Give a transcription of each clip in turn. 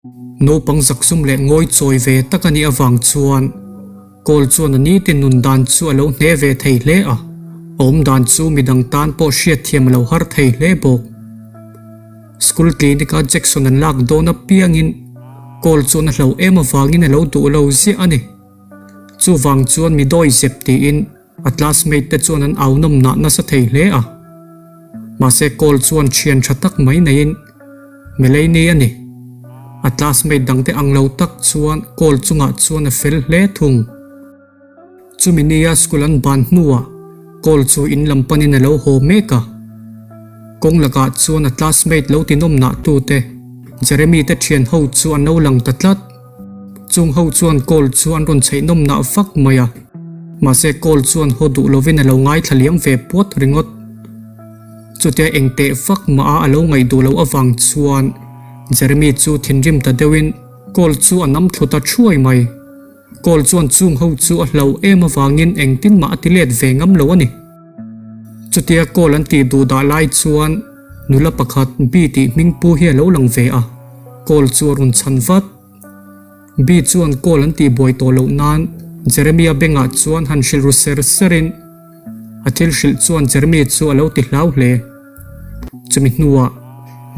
Naupang zakzum leh ngawi chawi ve tak a nih avang chuan Kawl chuan a nitin nun dan chu a lo hne ve thei hle a, a awm dan chu midang tan pawh hriatthiam a lo har thei hle bawk. School clinic a Jackson an lak dawn apiangin Kawl chuan a hlo em avangin a lo duh lo ziah a ni. Chuvang chuan mi dawi zep tiin a classmate te chuan an au nawm nah nasa thei hle a. Mahse Kawl chuan thian tha tak mai neiin Melaine a ni. A classmate dangte ang lo tak chuan Kawl chungah chuan a fel hle thung. Chumi nia school an ban hnuah Kawl chu in lam panin a lo haw mek a. Kawng lakah chuan a classmate lo tinawm nah tute Jeremy te thian ho chu an lo lang ta tlat. Chung ho chuan Kawl chu an rawn chheih nawm nah vak mai a. Mahse Kawl chuan haw duh lovin a lo ngaithla liam ve puat ringawt. Chutia eng teh vak mah a a lo ngaih duh loh avang chuan Jeremy chu thinrim ta deuhin Kawl chu a nam thlu ta thuai mai. Kawl chuan chung ho chu a hlo em avangin engtin mah a ti let ve ngam lo a ni. Chutia kawl an tih duh dah lai chuan nula pakhat Bi tih hming pu hi a lo lang ve a, kawl chu a rawn chhan vat. Bi chuan kawl an tih buai tawh loh nan Jeremia bengah chuan han hrilh ru ser serin a thil hrilh chuan Jeremy chu a lo ti hlau hle. Chumi hnuah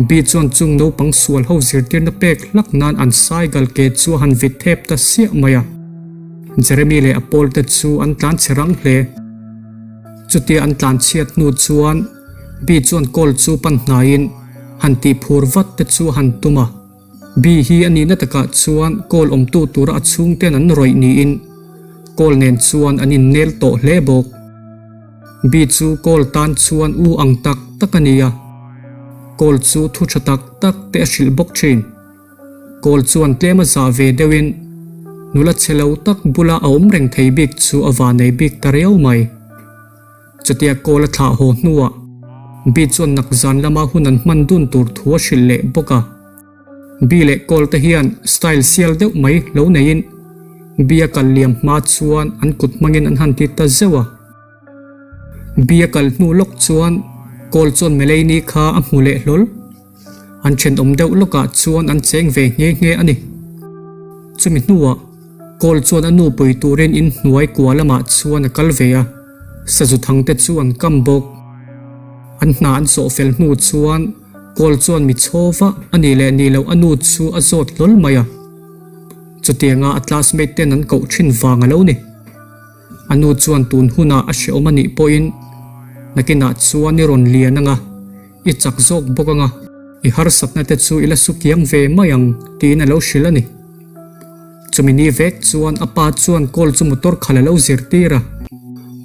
Bi chuan chung naupang sual ho zirtirna pek hlak nan an saigal ke chu a han vit thep ta siah mai a. Jeremy leh a pawlte chu an tlan chhe rang hle. Chutia an tlan chhiat hnu chuan Bi chuan kawl chu pan hnaiin han tih phur vat te chu a han tum a. Bi hi a nihna takah chuan kawl awmtu tura a chhungten an rawih niin kawl nen chuan an innel tawh hle bawk. Bi chu kawl tan chuan u ang tak tak a ni a, kawl chu thu tha tak tak te a hrilh bawk thin. Kawl chuan tlem a zah ve deuhin nula chhe lo tak bula a awm reng thei bik chu a vanei bik ta riau mai. Chutia kawl a thlah haw hnuah Bi chuan nakzan lama hun an hman dun tur thu a hrilh leh bawk a. Bi leh kawl te hian style sial deuh mai lo neiin Bi a kal liam hma chuan an kut hmangin an han ti ta zeuh a. Bi a kal hnu lawk chuan kawl chuan Melaine kha a hmu leh hlawl. An thenawm deuh lawkah chuan an cheng ve nghe nghe a ni. Chumi hnuah Kawl chuan a nu pui turin in hnuai kua lamah chuan a kal ve a, sazu thang te chu an kam bawk. An hna an sawh fel hnu chuan Kawl chuan mi chhaw vah a nih leh nih loh a nu chu a zawt hlawl mai a. Chutianga a classmate ten an koh thin vang a lo ni. A nu chuan tun hunah a hreawm a nih pawhin nakinah chuan i rawn lian ang a, i chak zawk bawk ang a, i harsatna te chu i la su kiang ve mai ang tiin a lo hrilh a ni. Chumi ni vek chuan a pa chuan kawl chu motor khalh a lo zirtir a,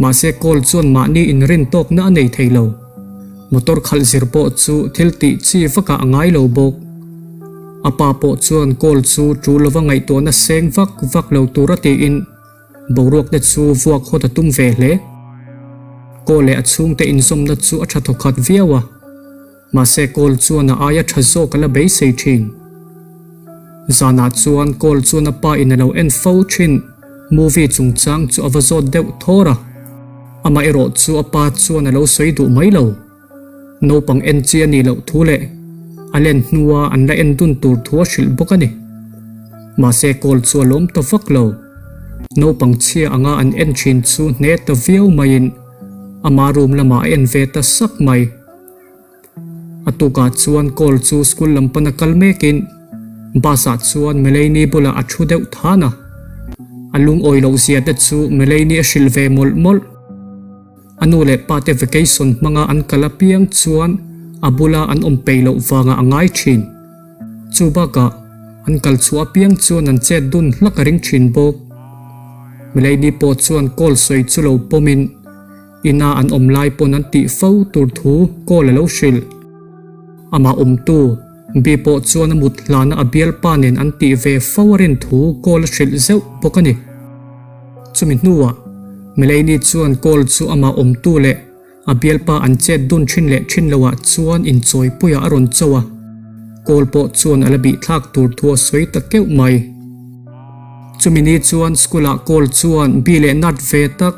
mahse kawl chuan mahni inrin tawkna a nei thei lo. Motor khalh zir pawh chu thil tih chi vakah a ngai lo bawk. A pa pawh chuan kawl chu tul lova ngaihtuahna seng vak vak lo tura tiin, Boruak te chu vuak hawt a tum ve hle. Kawl leh a chhungte inzawmna chu a tha thawkhat viau a, mahse kawl chuan a aia tha zawk a la beisei thin. Zanah chuan kawl chuan a pa in a lo en fo thin movie chungchang chu a va zawt deuh thawr a, amaherawh chu a pa chuan a lo sawi duh mai lo. Naupang en chi a nih loh thu leh a len hnua an la en dun tur thu a hrilh bawk a ni. Mahse kawl chu a lawm ta vak lo. Naupang chhia anga an en thin chu hne ta viau maiin ama room lamah a en ve ta sak mai. A tukah chuan kawl chu school lam pana kal mekin bus ah chuan Melaine bulah a thu deuh than a. A lungawi loh zia te chu Melaine a hrilh ve mawlh mawlh. A nu leh pa te vacation hmanga an kal apiang chuan a bula an awm peih loh vangah a ngai thin. Chu bakah an kal chhuah apiang chuan an chet dun hlak a ring thin bawk. Milady pawh chuan call sawi chu lo pawmin ina an awm lai pawn an tih fo tur thu call a lo hrilh. Amah awmtu Bi pawh chuan a mut hlana a bialpa nen an tih ve fo a rin thu call a hrilh zeuh bawk a ni. Chumi hnuah Melaine chuan call chu amah awmtu leh a bialpa an chet dun thin leh thin loah chuan inchawipuiah a rawn cho a, call pawh chuan a la bihthlak tur thu a sawi ta keuh mai. Chumi ni chuan school-ah call chuan bi leh nat ve tak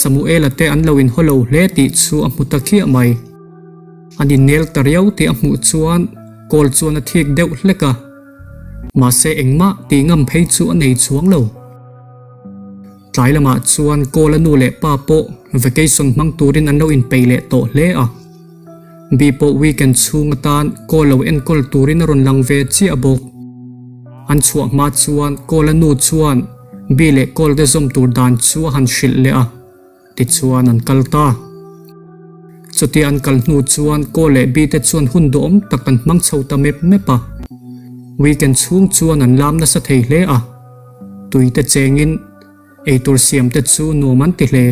Samuela te an lo inhaw lo hle tih chu a hmu ta khiah mai. An innel ta riau tih a hmuh chuan call chuan a thik deuh hlek a. Mahse engmah tih ngam phei chu a nei chuang lo. Tlai lamah chuan Kawla nu leh pa pawh vacation hmang turin an lo inpeih leh tawh hle a. Bi pawh weekend chhung atan Kawl lo enkawl turin a rawn lang ve chiah bawk. An chhuah hma chuan Kawla nu chuan Bi leh Kawl te zawm tur dan chu a han hrilh leh a. Tichuan an kal ta. Chutia an kal hnu chuan Kaw leh Bi te chuan hun duhawm tak an hmang chho ta mep mep a. Weekend chhung chuan an lam nasa thei hle a. Tui te chengin eitur siam te chu nuam an ti hle.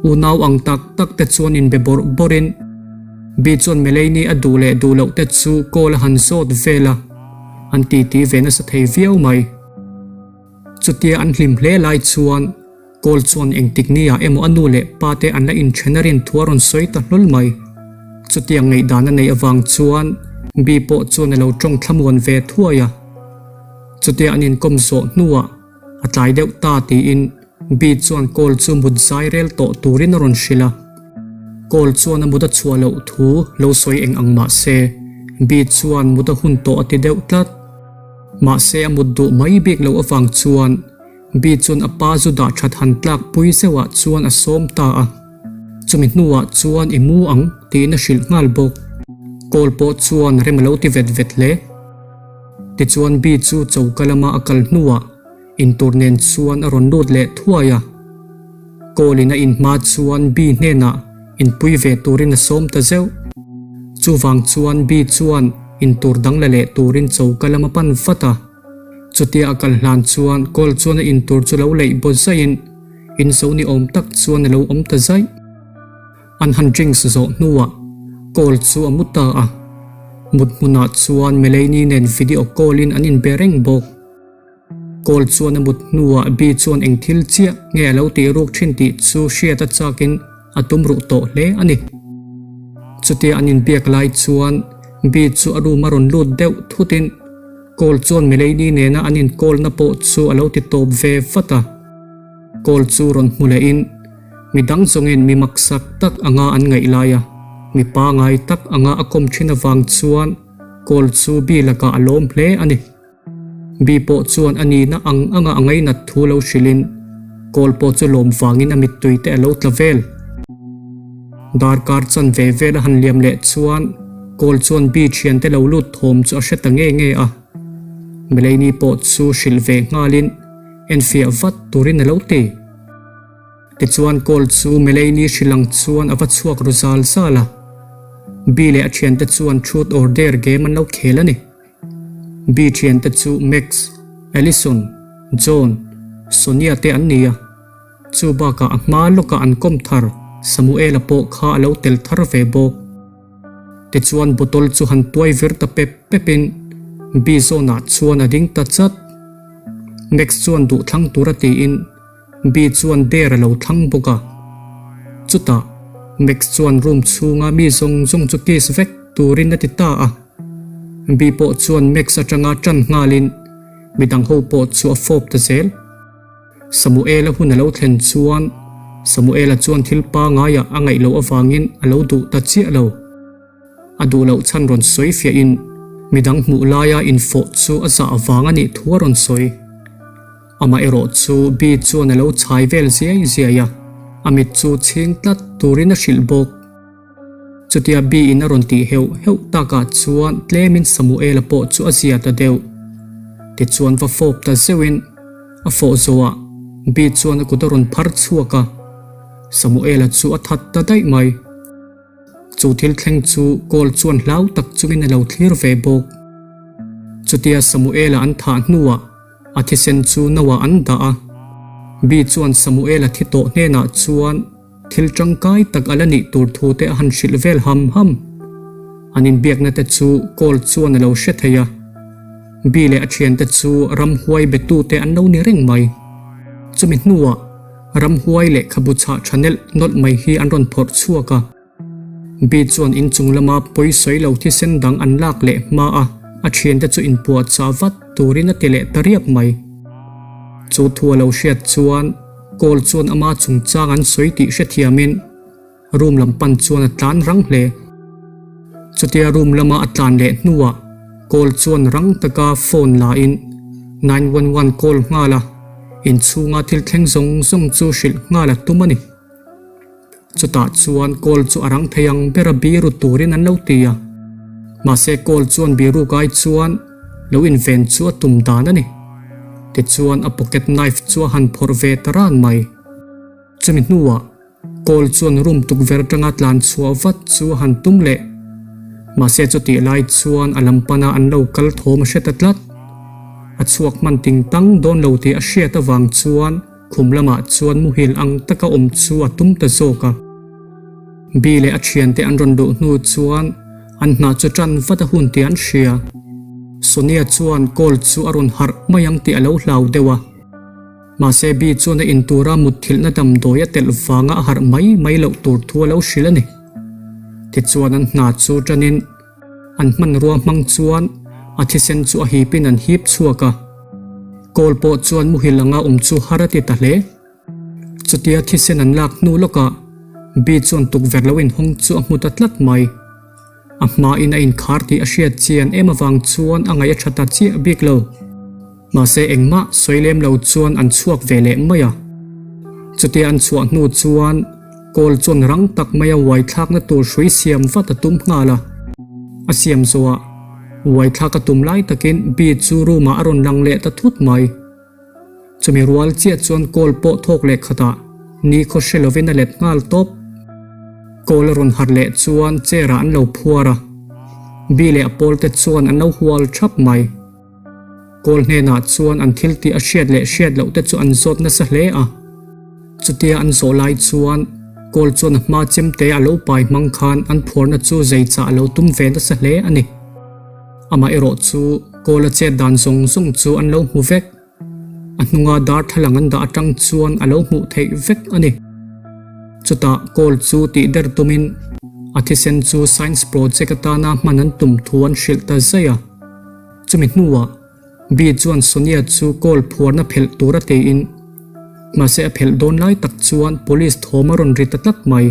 Unau ang tak tak te chuan inbe bawrh bawrhin Bi chuan Melaini a duh leh duh loh te chu Kawl a han zawt vel a, an titi ve nasa thei viau mai. Chutia an hlim hle lai chuan Kawl chuan engtik nia emaw a nu leh pa te an la inthen a rin thu a rawn sawi ta hlawl mai. Chutiang ngaihdan a neih avang chuan Bi pawh chuan a lo tawng thlamuan ve thuai a. Chutia an inkawm zawh hnuah a tlai deuh ta tiin Bi chuan Kawl chu mut zai rel tawh turin a rawn hrilh a. Kawl chuan a mut a chhuah loh thu lo sawi eng ang mah se Bi chuan mut a hun tawh a ti deuh tlat. Mahse a mut duh mai bik loh avang chuan Bi chuan a pa zu dah that han tlak pui zeuhah chuan a sawm ta a. Chumi hnuah chuan i mu ang tiin a hrilh nghal bawk. Kawl pawh chuan rem a lo ti vet vet hle. Tichuan Bi chu choka lama a kal hnuah intur nen chuan a rawn lut leh thuai a. Kawlin a in hma chuan Bi hnenah inpui ve turin a sawm ta zeuh. Chuvang chuan Bi chuan intur dang la leh turin choka lama pan vat a. Chutia a kal hlan chuan kawl chuan a intur chu lo leih baw zaihin in zo ni awm tak chuan a lo awm ta zaih. An han drinks zawh hnuah kawl chu a mu ta a, mut hmunah chuan Melaini nen video call in an inbe reng bawk. Kawl chuan a mut hnuah Bi chuan eng thil chiah nge a lo tih ruk thin tih chu hriat a chakin a tum ruh tawh hle a ni. Chutia an inbiak lai chuan Bi chu a room a rawn lut deuh thutin Kawl chuan Melaini nena an inkawlna pawh chu a lo ti tawp ve vat a. Kawl chu rawn hmu lehin mi dang zawngin mi maksak tak anga an ngaih lai a, mi pangai tak anga a kawm thin avang chuan Kawl chu Bi lakah a lawm hle a ni. Bi pawh chuan a nihna ang anga a ngainat thu lo hrilhin Kawl pawh chu lawm vangin a mittui te a lo tla vel. Darkar chan ve vel a han liam leh chuan Kawl chuan Bi thiante lo lut thawm chu a hre ta nge nge a. Melaini pawh chu hrilh ve nghalin enfiah vat turin a lo ti. Tichuan Kawl chu Melaini hrilh ang chuan a va chhuak ru zal zal a. Bi leh a thiante chuan Truth or Dare game an lo khel a ni. Bi thiante chu Max, Allison, John, Sonia te an ni a. Chu bakah a hma lawkah an kawm thar Samuela pawh kha a lo tel thar ve bawk. Tichuan bottle chu han tuai vir ta pep pepin Bi zawnah chuan a ding ta chat. Max chuan duh thlang tura tiin Bi chuan dare a lo thlang bawk a. Chutah Max chuan room chhunga mi zawng zawng chu kiss vek turin a ti ta a. Bi pawh chuan Max atanga tan nghalin midang ho pawh chu a fawp ta zel. Samuela hun a lo thlen chuan Samuela chuan thil pangaiah a ngaih loh avangin a lo duh ta chiah lo. A duh loh chhan rawn sawi fiahin midang hmuh laia infawh chu a zah avang a nih thu a rawn sawi. Amah erawh chu Bi chuan a lo chhai vel ziai ziai a, a mit chu chhing tlat turin a hrilh bawk. Chutia Bi in a rawn tih heuh heuh takah chuan tlemin Samuela pawh chu a zia ta deuh. Tichuan va fawp ta zeuhin a fawh zawhah Bi chuan a kut a rawn phar chhuak a, Samuela chu a that ta daih mai. Chu thil thleng chu kawl chuan hlau tak chungin a lo thlir ve bawk. Chutia Samuela an thah hnuah a thisen chu noah an dah a, Bi chuan Samuela thi tawh hnenah chuan, Thil tangkai tak a la nih tur thu te a han hrilh vel ham ham. An inbiakna te chu call chuan a lo hre thei a. Bi leh a thiante chu ramhuai betu te an lo ni reng mai. Chumi hnuah ramhuai lehkhabu chhah tha nelh nawlh mai hi an rawn phawrh chhuak a. Bi chuan inchung lama pawi sawi lo thisen dang an lak leh hma a, a thiante chu inpuahchah vat turin a ti leh ta riap mai. Chu thu a lo hriat chuan Kawl chuan ama chungchang an sawi tih hrethiamin room lam pan chuan a tlan rang hle. Chutia room lama a tlan leh hnuah. Call chuan rang taka phone la in 911 call nghal a, inchhunga thil thleng zawng zawng chu hrilh nghal a tum a ni. Chutah chuan call chu a rang thei ang ber a biru turin an lo ti a, mahse call chuan biruk ai chuan lo inven chu a tum dan a ni. Tichuan a pocket knife chu a han phawrh ve ta ran mai. Chumi hnuah Kawl chuan room tukverh atanga tlan chhuah vat chu a han tum leh. Mahse chutih lai chuan a lam pana an lo kal thawm a hre ta tlat. A chhuak hman ting tang dawn lo tih a hriat avang chuan khum lamah chuan muhil ang taka awm chu a tum ta zawk a. Bi leh a thiante an rawn luh hnu chuan an hna chu tan vat a hun tih an hria. Sonia chuan kawl chu a rawn harh mai ang tih a lo hlau deuh a. Mahse Bi chuan a intura mutthilhna damdawi a telh vanga a harh mai mai loh tur thu a lo hrilh a ni. Tichuan an hna chu tanin an hmanrua hmang chuan a thisen chu a hipin an hip chhuak a. Kawl pawh chuan muhil anga awm chu har a ti ta hle. Chutia thisen an lak hnu lawkah Bi chuan tukverh lo inhawng chu a hmu ta tlat mai. A hmain a inkhar tih a hriat chian em avang chuan a ngaih a tha ta chiah bik lo. Mahse engmah sawi lem lo chuan an chhuak ve leh mai a. Chutia an chhuah hnu chuan kawl chuan rang tak maia uai thlakna tur hrui siam vat a tum nghal a. A siam zawhah uai thlak a tum lai takin Bee chu room ah a rawn lang leh ta thut mai. Chumi rual chiah chuan kawl pawh thawk leh khatah ni khaw hre lovin a let nghal tawp. Kawl a rawn harh leh chuan chair ah an lo phuar a, Bee leh a pawl te chuan an lo hual thap mai. Kawl hnenah chuan an thil tih a hriat leh hriat loh te chu an zawt nasa hle a. Chutia an zawh lai chuan Kawl chuan a hma chemte a lo pai hmang khan an phuarna chu zei chah a lo tum ve nasa hle a ni. Amah erawh chu Kawl a chet dan zawng zawng chu an lo hmu vek. A hnunga darthlalang an dah atang chuan a lo hmuh theih vek a ni. Chutah Kawl chu tih der tumin a thisen chu science project atana hman an tum thu an hrilh ta zaih a. Chumi hnuah Bee chuan Sonia chu kawl phuarna phelh tur a tiin, mahse a phelh dawn lai tak chuan police thawm a rawn ri ta tlat mai.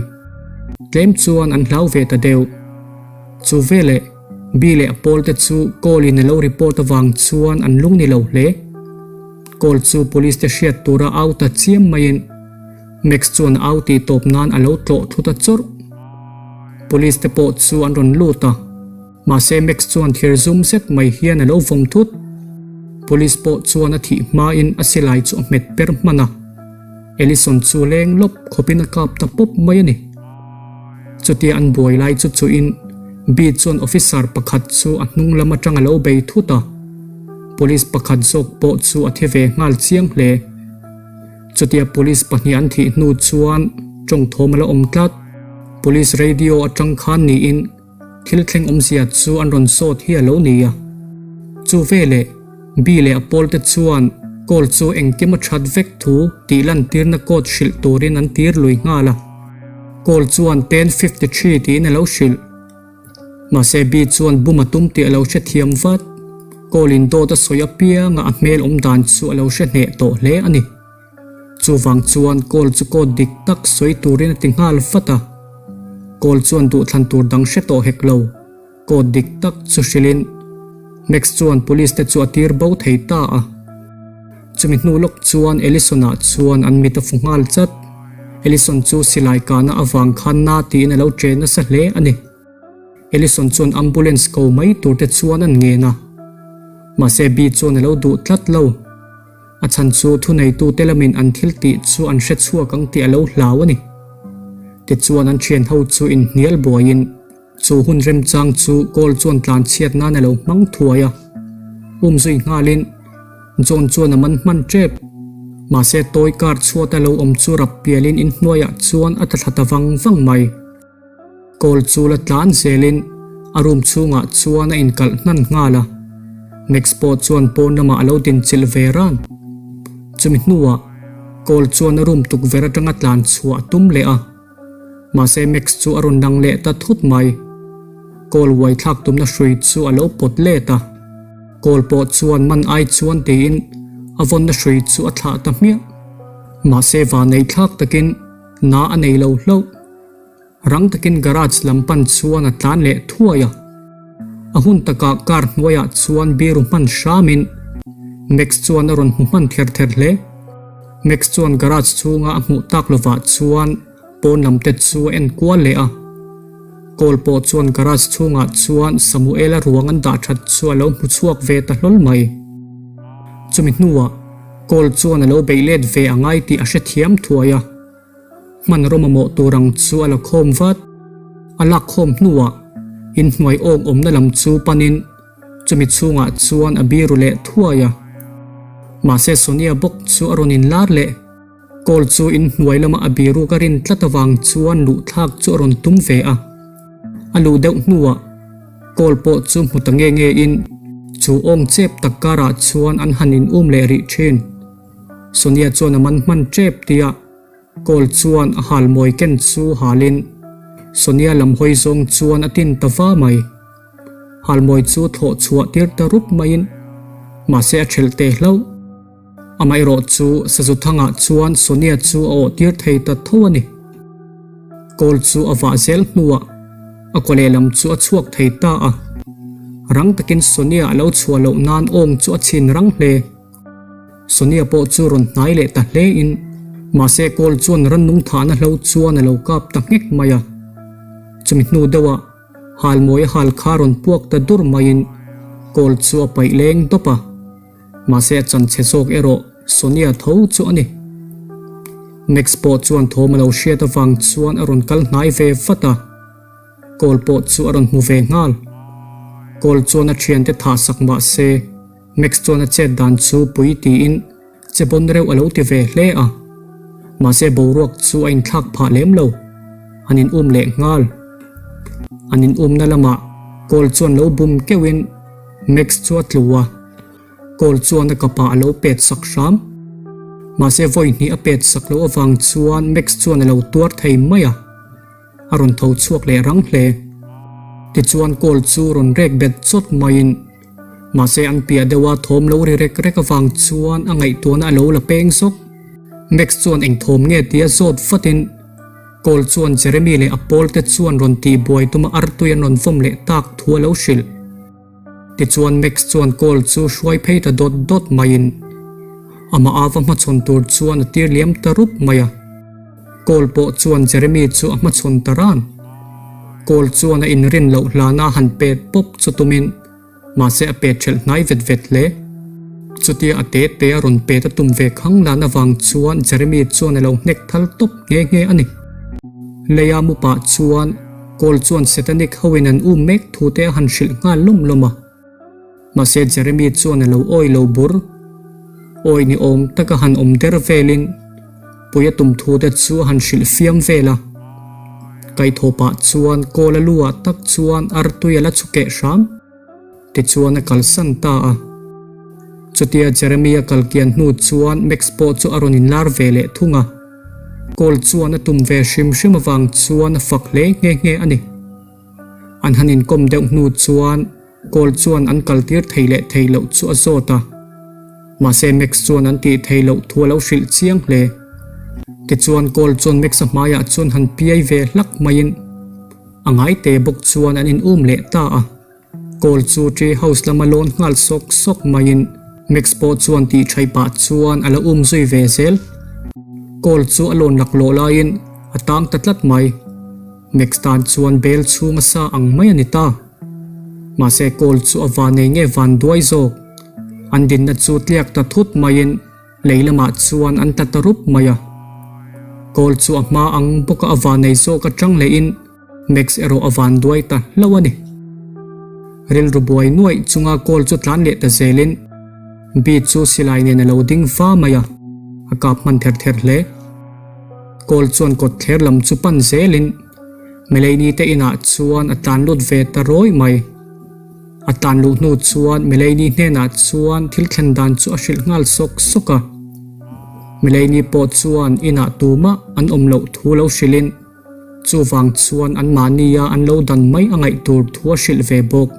Tlem chuan an hlau ve ta deuh. Chu veleh Bee leh a pawlte chu call in a lo report avang chuan an lung ni lo hle. Call chu police te hriat tura au ta chiam maiin Max chuan a au tih tawp nan a lo tlawh thlu ta chawrh. Police te pawh chu an rawn lut a. Mahse Max chuan thir zum zet mai hian a lo vawm thut. Police pawh chuan a thih hmain a silai chu a hmet per hman a. Ellison chu leng lawp khawpin a kap ta pawp mai a ni. Chutia an buai lai chu chuhin Bee chuan officer pakhat chu a hnung lam atang a lo bei thut a. Police pakhat zawk pawh chu a thi ve nghal chiang hle. Chutia police pahnih an thih hnu chuan tawngthawm a la awm tlat. Police radio atang khan niin Thil thleng awmzia chu an rawn sawt hi a lo ni a. Chu veleh Bee leh a pawlte chuan call chu engkim a that vek thu tih lantirna code hrilh turin an tir lui nghal a. Call chuan 10:53 tiin a lo hrilh. Mahse Bee chuan bum a tum tih a lo hrethiam vat. Call in dawt a sawi apianga a hmel awm dan chu a lo hre hneh tawh hle a ni. Chuvang chuan call chu code dik tak sawi turin a ti nghal vat a. Call chuan duhthlan tur dang hre tawh hek lo. Code dik tak chu hrilhin Max chuan police te chu a tir bo thei ta a. Chumi hnu lawk chuan Ellison-a chuan an mit a fu nghal chat. Ellison chu silai kahna avang khan na tiin a lo che nasa hle a ni. Ellison chuan ambulance ko mai tur te chuan an ngen a. Mahse Bee chuan a lo duh tlat lo. A chhan chu thuneitute lamin an thil tih chu an hre chhuak ang tih a lo hlau a ni. Tichuan an thian ho chu inhnial buaiin chu hun remchang chu kawl chuan tlan chhiat nan a lo hmang thuai a. Um zui nghalin John chuan a man hman tep. Mahse toy car chhuata lo awm chu rap pialin inhnuaiah chuan a tla thla ta vang vang mai. Kawl chu la tlan zelin a room chhungah chuan a inkalh hnan nghal a, Max pawh chuan pawn lamah a lo dinchilh ve ran. Chumi hnuah Kawl chuan a room tukverh atanga tlan chhuah a tum leh a, mahse Max chu a rawn lang leh ta thut mai. Kawl uai thlak tumna hrui chu a lo pawt let a, Kawl pawh chuan man ai chuan tiin a vawnna hrui chu a thlah ta hmiah. Mahse vanei thlak takin na a nei lo hlauh. Rang takin garage lam pan chuan a tlan leh thuai a. A hun takah car hnuaiah chuan biru hman hramin Max chuan a rawn hmu hman ther ther hle. Max chuan garage chhunga a hmuh tak lovah chuan pawn lam te chu a en kual leh a. Kawl pawh chuan garage chhungah chuan Samuela ruang an dah that chu a lo hmu chhuak ve ta hlawl mai. Chumi hnuah Kawl chuan a lo beih let ve a ngai tih a hrethiam thuai a. Hmanraw mamawh tur ang chu a la khawm vat. A lak khawm hnuah inhnuai awk awmna lam chu panin chumi chhungah chuan a biru leh thuai a. Mahse Sonia bawk chu a rawn inlar leh. Kawl chu inhnuai lama a biru ka rin tlat avang chuan luhthlak chu a rawn tum ve a. A luh deuh hnuah kawl pawh chu hmu ta nge nge in chu awng chep tak karah chuan an han in um leh rih thin. Sonia chuan a man hman tep tia kawl chuan a hal mawi ken chu halin Sonia lam hawi zawng chuan a tin ta va mai. Halmawi chu thlawh chhuah tir ta rup maiin mahse a thelh teh hlauh. Amaherawh chu Sazu Thangah chuan Sonia chu a awh tir thei ta tho a ni. Kawl chu a vah zel hnuah a kaw lehlam chu a chhuak thei ta a. Rang takin Sonia a lo chhuah loh nan awng chu a chhin rang hle. Sonia pawh chu rawn hnai leh ta hle in mahse kawl chuan rannung thahna hlo chuan a lo kap ta nghek mai a. Chumi hnu deuhah Halmawi a hal kha rawn puak ta dur maiin kawl chu a paih leng dawp a, mahse a chanchhe zawk erawh Sonia tho chu a ni. Max pawh chuan thawm a lo hriat avang chuan a rawn kal hnai ve vat a, kawl pawh chu a rawn hmu ve nghal. Kawl chuan a thiante thah sak mahse Max chuan a chet dan chu pui tiin Che pawn reuh a lo ti ve hle a, mahse boruak chu a inthlak phah lem lo. An in um leh nghal. An in umna lamah kawl chuan lo bum keuhin Max chu a tlu a, kawl chuan a kapah a lo pet sak hram. Mahse vawi hnih a pet sak loh avang chuan Max chuan a lo tuar thei mai a. A rawn tho chhuak leh rang hle. Tichuan kawl chu rawn rek bet chawt maiin mahse an piah deuha thawm lo ri rek rek avang chuan a ngaihtuahna a lo la peng zawk. Max chuan eng thawm nge tia zawt vatin kawl chuan Jeremy leh a pawl te chuan rawn tihbuai tuma artui an rawn vawm leh tak thu a lo hrilh. Tichuan Max chuan kawl chu hruai phei ta dawt dawt maiin amah ava hmachhawn tur chuan a tir liam ta rup mai a. Kawl pawh chuan Jeremy chu a hmachhawn ta ran. Kawl chuan a inrin loh hlana han pet pawp chu tumin mahse a pet ṭhelh hnai vet vet hle. Chutia a te te a rawn pet a tum ve khang lan avang chuan Jeremy chuan a lo hnek thal tawp nghe nghe a ni. Leia mu pah chuan Kawl chuan Setanic hoin an um mek thu te a han hrilh nghal lawm lawm a. Mahse Jeremy chuan a lo awi lo bur. Awi ni awm taka han awm der velin pui a tum thu te chu a han hrilh fiam vel a. Kaihthawh pah chuan kawl a lu ah tak chuan artui a la chhu keh hram. Tichuan a kalsan ta a. Chutia Jeremy a kal kian hnu chuan Max pawh chu a rawn inlar ve leh thung a. Kawl chuan a tum ve hrim hrim avang chuan a fak hle nghe nghe a ni. An han inkawm deuh hnu chuan Kawl chuan an kaltir thei leh thei loh chu a zawt a. Mahse Max chuan an tih thei loh thu a lo hrilh chiang hle. Tichuan Kawl chuan Max-a hmaiah chuan han piai ve hlak maiin a ngaite bawk chuan an in um leh ta a. Kawl chu tree house lama lawn nghal sawk sawk maiin Max pawh chuan tih thaih pah chuan a la um zui ve zel. Kawl chu a lawn laklawh laiin a tang ta tlat mai. Max tan chuan bel chhung a sa ang mai a ni ta. Mahse kawl chu a van nei nge van duai zawk. An dinna chu tliak ta thut maiin lei lamah chuan an tla ta rup mai a. Kawl chu a hma ang bawka a van nei zawk atang lehin Max erawh a van duai ta hlauh a ni. Rilru buai nuaih chunga kawl chu tlan leh ta zelin Bee chu silai nen a lo ding va mai a, a kap hman ther ther hle. Kawl chuan kawt thler lam chu pan zelin Melaini te inah chuan a tlan lut ve ta rawih mai. A tlan luh hnu chuan Melaini hnenah chuan thil thlen dan chu a hrilh nghal sawk sawk a. Melaini pawh chuan inah tumah an awm loh thu lo hrilhin chuvang chuan anmahnia an lo dan mai a ngaih tur thu a hrilh ve bawk.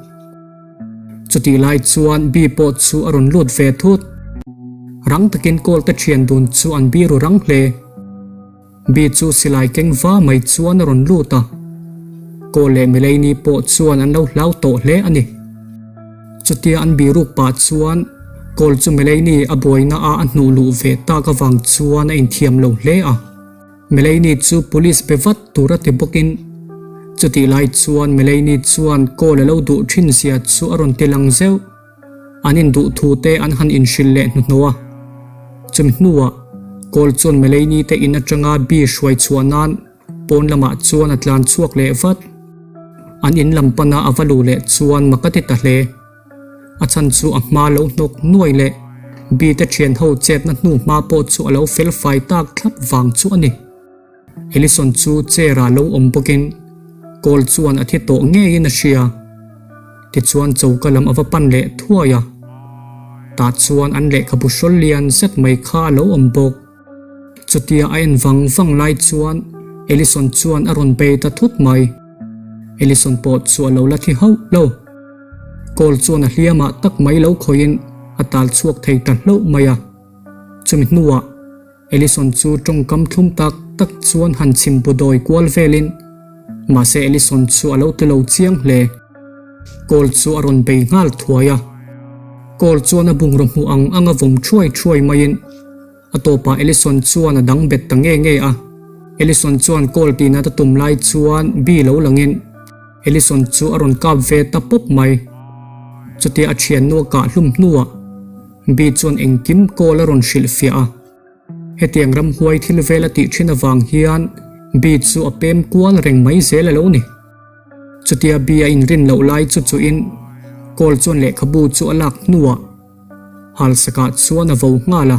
Chutih lai chuan Bee pawh chu a rawn lut ve thut. Rang takin kawl te thian dun chu an biru rang hle. Bee chu silai keng va mai chuan a rawn lut a. Kawl leh Melaini pawh chuan an lo hlau tawh hle a ni. Chutia an biruk pah chuan Cole chu Melaine a buaina a a hnuh luh ve tak avang chuan a inthiam lo hle a. Melaine chu police be vat tur a ti bawkin chutih lai chuan Melaine chuan Cole a lo duh thin zia chu a rawn ti lang zeuh. An induh thu te an han inhrilh leh hnuhnawh a. Chumi hnuah Cole chuan Melaine te in atanga Bee hruai chhuah nan Pawn lamah chuan a tlan chhuak leh vat. An in lam pana a va luh leh chuan mak a ti ta hle. A chhan chu a hma lo hnawk nuai leh Bee te thian ho chetna hnu hma pawh chu a lo fel fai tak thlap vang chu a ni. Ellison chu chair ah lo awm bawkin Cole chuan a thi tawh ngeiin a hria. Tichuan choka lam a va pan leh thuai a. Tah chuan an lehkhabu hrawl lian zet mai kha a lo awm bawk. Chutia a en vang vang lai chuan Ellison chuan a rawn bei ta thut mai. Ellison pawh chu a lo la thi hauh lo. Cole chuan a hliamah tak mai lo khawihin a tal chhuak thei ta hlauh mai a. Chumi hnuah Ellison chu tawngkam thlum tak tak chuan han chhim bu dawi kual velin mahse Ellison chu a lo ti lo chiang hle. Cole chu a rawn bei nghal thuai a. Cole chuan a bungraw hmuh ang anga vawm thuai thuai maiin A tawpah Ellison chuan a dang bet ta nge nge a. Ellison chuan call tih nat a tum lai chuan Bee lo langin Ellison chu a rawn kap ve ta pawp mai. Chutia a thiannu a kah hlum hnuah Bee chuan engkim call a rawn hrilh fiah a. Hetiang ramhuai thil vel a tih thin avang hian Bee chu a pem kual reng mai zel a lo ni. Chutia Bee a inrin loh lai chu chuhin call chuan lehkhabu chu a lak hnuah Halsakah chuan a vo nghal a,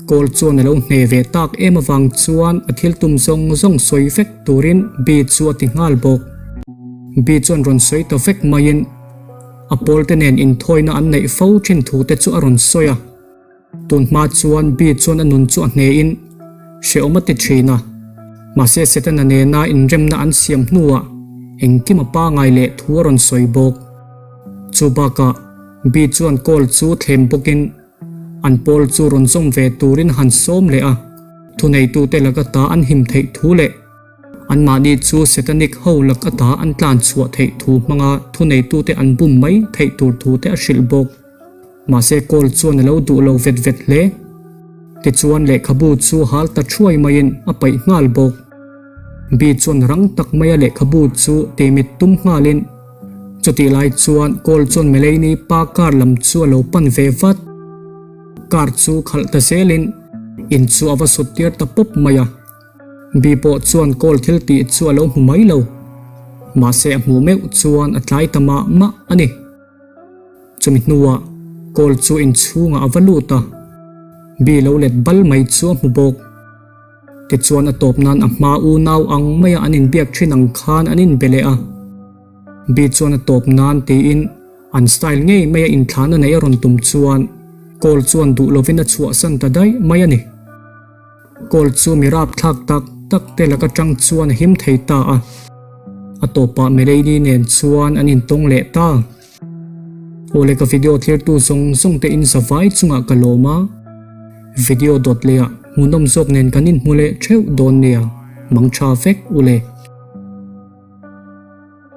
Kawl chuan a lo hne ve tak em avang chuan a thil tum zawng zawng sawi vek turin Bee chu a ti nghal bawk. Bee chuan rawn sawi ta vek maiin a pawlte nen inthawina an neih fo thin thu te chu a rawn sawi a. Tun hma chuan Bee chuan a nun chu a hnein hrehawm a ti thin a, mahse Setana nena inremna an siam hnuah engkim a pangai leh thu a rawn sawi bawk. Chu bakah Bee chuan call chu thlem bawkin an pawl chu rawn zawm ve turin han sawm leh a, thuneitute laka ta an him theih thu leh anmahni chu Satanic ho laka ta an tlan chhuah theih thu hmanga thuneitute an bum mai theih tur thu te a hrilh bawk. Mahse call chuan a lo duh lo vet vet hle. Tichuan lehkhabu chu hal ta thuai maiin a paih nghal bawk. Bee chuan rang tak maia lehkhabu chu timit tum nghalin Chutih lai chuan Cole chuan Melaine pa car lam chu a lo pan ve vat. Car chu khalh ta zelin in chu a va sut tir ta pawp mai a. Bee pawh chuan Cole thil tih chu a lo hmu mai lo. Mahse a hmuh meuh chuan a tlai ta mah mah a ni. Chumi hnuah Cole chu inchhungah a va lut a, Bee lo let bal mai chu a hmu bawk. Tichuan a tawp nan a hma unau ang maia an inbiak thin ang khan an inbe leh a. Bee chuan a tawp nan tiin an style ngei maia inthlahna neih a rawn tum chuan Cole chuan duh lovin a chhuahsan ta daih mai a ni. Cole chu mi rapthlak tak tak te lak atang chuan a him thei ta a. A tawpah Melanie nen chuan an intawng leh ta. Awle ka video thirtu zawng zawng te in zavai chungah ka lawm a, video dawt leh ah hmuhnawm zawk nen kan inhmu leh theuh dawn nia, mang tha vek ule.